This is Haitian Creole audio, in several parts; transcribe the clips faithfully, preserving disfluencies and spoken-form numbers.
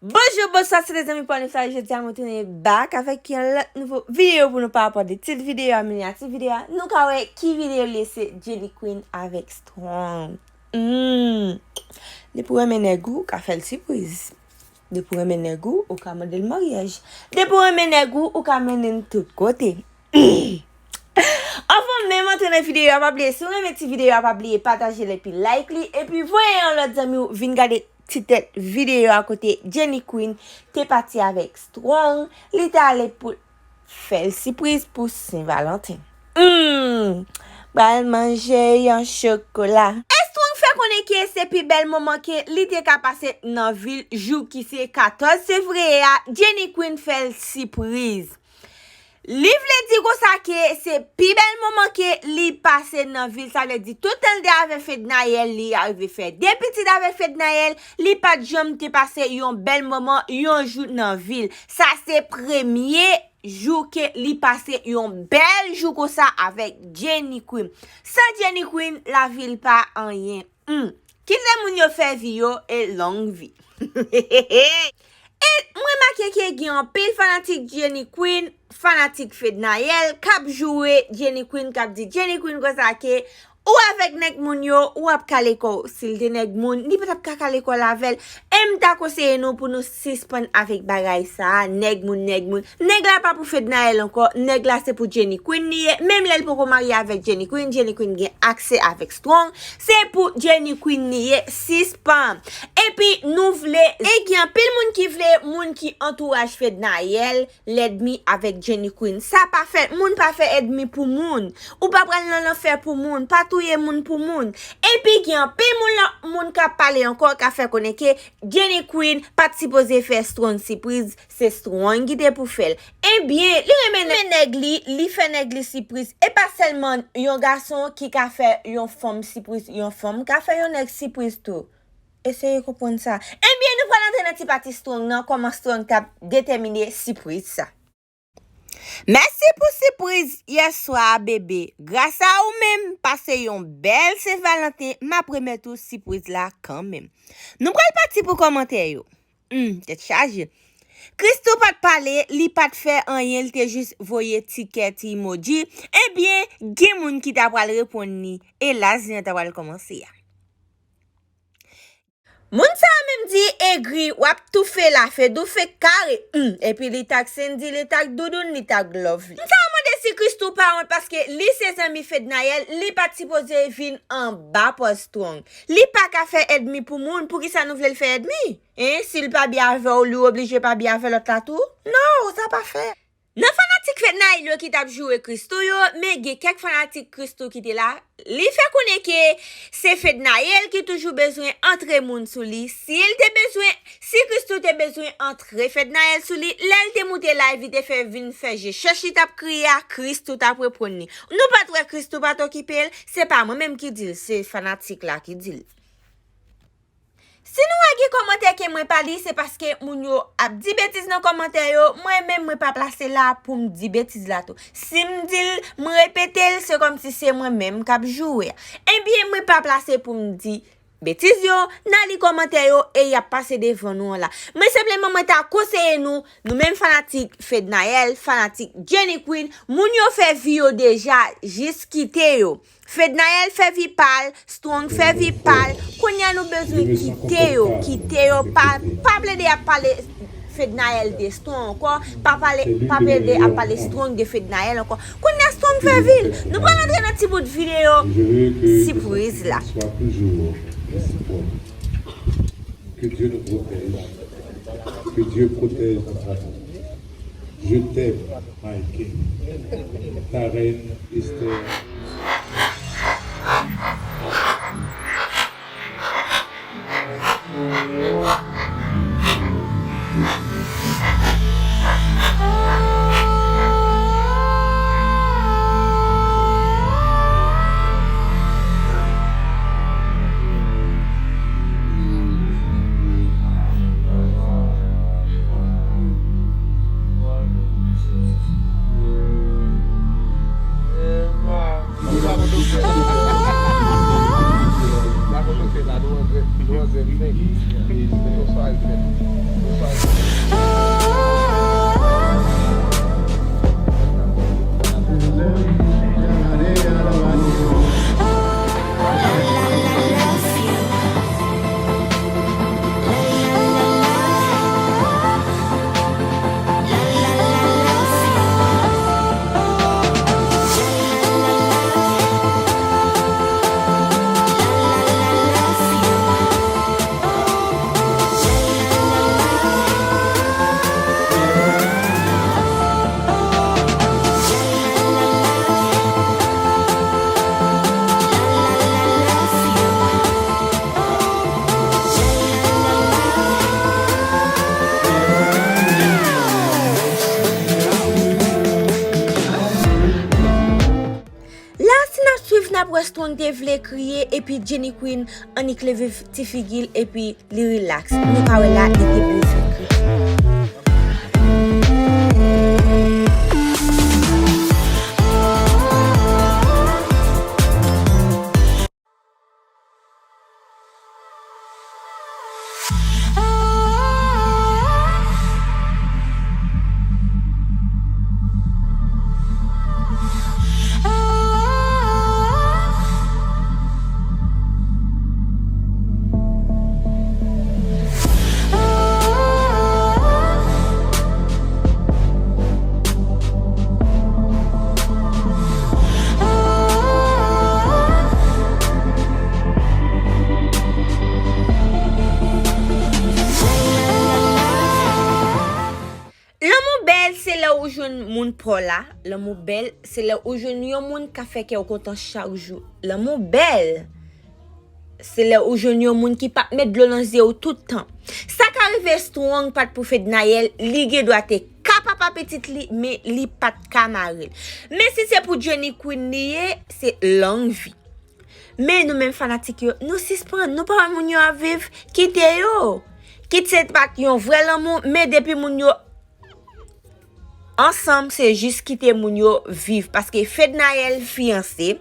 Bonjou, bonswa, se lezanmi pa nou sa, jodi a mwen tounen back avèk yon lòt nouvo videyo pou nou pa rapò de tit videyo a, minyati videyo a, nou ka wè ki videyo li ye, se Jenny Queen avèk Strong. Hmm. Depi w renmen nèg ou, ou ka fè l sipriz. Depi w renmen nèg ou, ou ka mande l maryaj. Depi w renmen nèg ou, ou ka mennen l tout kote. Anvan menm antre nan videyo a, pa bliye, si w renmen ti videyo a, pa bliye pataje l epi like li, epi voye yon lòt zanmi w vin gade ti tèt videyo a kote Jenny Queen te pati avèk Strong, li te ale pou fè l sipriz pou Sen Valanten. Hmm, pral manje yon chokola. E Strong fè konnen ke se pi bèl moman ke li te ka pase nan vil jou ki se katòz fevriye a, Jenny Queen fè l sipriz. Li vle di konsa ke se pi bèl moman ke li pase nan vil, sa vle di tout tan l te avèk Fednaelle, li arive fè de pitit avèk Fednaelle, li pa t janm te pase yon bèl moman yon jou nan vil. Sa se premye jou ke li pase yon bèl jou konsa avèk Jenny Queen. San Jenny Queen, lavi l pa anyen. Hmm. Kite moun yo fè vi yo e long vi. E m remake ke gen anpil fanatik Jenny Queen, fanatik Fednaelle, k ap joure Jenny Queen, k ap di Jenny Queen konsa ke ou avèk nèg moun yo, ou ap kale kò w. Si l te nèg moun, li pa t ap ka kale kò l avè l. E m ta konseye nou pou nou sispann avèk bagay sa a, nèg moun, nèg moun. Nèg la pa pou Fednaelle ankò, nèg la se pou Jenny Queen li ye. Menm lè l poko marye avèk Jenny Queen, Jenny Queen gen aksè avèk Strong. Se pou Jenny Queen li ye, sispann. Epi nou vle, e gen anpil moun ki vle moun ki antouraj Fednaelle lènmi avèk Jenny Queen. Sa pa fèt, moun pa fè ènmi pou moun. Ou pa pral nan lanfè pou moun, pa touye moun pou moun. Epi gen anpil moun lan, moun k ap pale ankò, k ap fè konnen ke Jenny Queen pa t sipoze fè Strong sipriz, se Strong ki te pou fè l. Ebyen, li renmen nè-, nèg li, li fè nèg li sipriz. E pa sèlman yon gason ki ka fè yon fanm sipriz, yon fanm ka fè yon nèg sipriz tou. Eseye konprann sa. Ebyen, nou pral antre nan ti pati Strong nan, kòman Strong t ap detèmine sipriz sa. Mèsi pou sipriz yèswa a, bebe. Gras a ou menm, pase yon bèl Sen Valanten, m ap remèt ou sipriz la kanmenm. Nou pral pati pou kòmantè yo. Hmm, tèt chaje. Christoo pa t pale, li pa t fè anyen, li te jis voye ti kè, ti emoji. Ebyen, gen moun ki ta pral reponn li, e la zen an ta pral kòmanse a. Moun sa a menm di egri, w ap toufe la, fedou fek kare, hmm, epi li tag Sendy, li tag Doudoune, li tag Lovely. Moun sa a mande si Christoo pa wont paske li se zanmi Fednaelle, li pa t sipoze vin anba pòz Strong. Li pa ka fè ènmi pou moun, poukisa nou vle l fè ènmi? Hein, si l pa byen avè w, li oblije pa byen avè lòt la tou? No, sa pa fèt. Nan fanatik Fednaelle yo ki t ap joure Christoo yo, men gen kèk fanatik Christoo ki te la. Li fè konnen ke se Fednaelle ki toujou bezwen antre moun sou li. Si l te bezwen, si Christoo te bezwen antre Fednaelle sou li, lè l te moute live, li te fè vin fè je chèch li t ap kriye a, Christoo t ap reponn li. Nou pa t wè Christoo pa t okipe l, se pa mwen menm ki di l, se fanatik la ki di l. Si nou wè gen kòmantè ke mwen pa li, se paske moun yo ap di betiz nan kòmantè yo, mwen menm mwen pa plase la pou m di betiz la tou. Si m di l, m repete l, se kòmsi se mwen menm k ap joure a. Ebyen, mwen pa plase pou m di betiz yo, n a li kòmantè yo e y ap pase devan nou an la. Mwen senpleman mwen ta konseye nou, nou menm fanatik Fednaelle, fanatik Jenny Queen, moun yo fè vi yo deja, jis kite yo. Fednaelle fè vi pa l, Strong fè vi pa l. Kounye a nou bezwen kite yo, kite yo, pa, pa plede ap pale Fednaelle de Strong ankò, pa pale, pa plede ap pale Strong de Fednaelle ankò. Kounye a Strong fè vi l. Nou pral antre nan ti bout videyo sipriz la. Que Dieu nous protège. Que Dieu protège notre amour. Je t'aime, my king. Ta reine Esther. N ap wè Strong te vle kriye, epi Jenny Queen annik leve ti figi l, epi li rilaks. Nou ka wè la, li te bezwen kriye. Lanmou bèl, se lè ou jwenn moun pa w la. Lanmou bèl, se lè ou jwenn yon moun k ap fè kè w kontan chak jou. Lanmou bèl, se lè ou jwenn yon moun ki p ap met dlo nan zye w tout tan. Sa ka rive Strong pa t pou Fednaelle, li gen dwa te ka papa pitit li, men li pa t ka mare l. Men si se pou Jenny Queen li ye, se long vi. Men nou menm fanatik yo, nou sispann, nou pa wè moun yo ap viv, kite yo. Kit se pa t yon vrè lanmou, men depi moun yo ansanm, se jis kite moun yo viv. Paske Fednaelle fiyanse,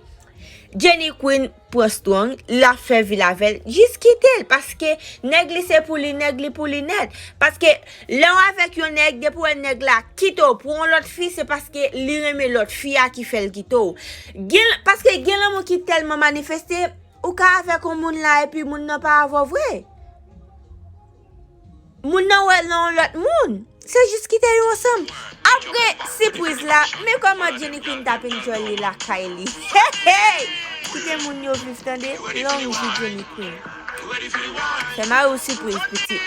Jenny Queen pran Strong, l ap fè vi l avè l, jis kite l. Paske nèg li se pou li, nèg li pou li nèt. Paske lè w avèk yon nèg, depi w wè nèg la kite w pou yon lòt fi, se paske li renmen lòt fi a ki fè l kite w. Gen, paske gen lanmou ki tèlman manifeste, ou ka avèk yon moun la epi moun nan pa avè w vre. Moun nan wè l nan yon lòt moun. Se jis kite yo ansanm. Apre sipriz la, men kòman Jenny Queen t ap enjoy li lakay li. Hey, hey! Kite moun yo viv, tande. Long vi Jenny Queen. Fè mari w sipriz, pitit.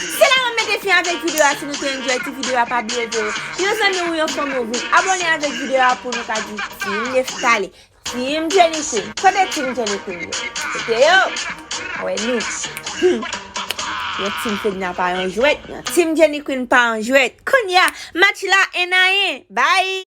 Se la m ap mete fen avèk videyo a. Si nou te enjoy ti videyo a, pa bliye voye yon zanmi ou yon fanmi w vin abòne avèk videyo a pou nou ka di Team Neftali. Team Jenny Queen. Kote Team Jenny Queen yo? Kote yo? Wè nou. Hmm. Yon Team Fedna pa yon jwèt. Yon Team Jenny Queen pa yon jwèt. Kounye a, match la en a en. Bye!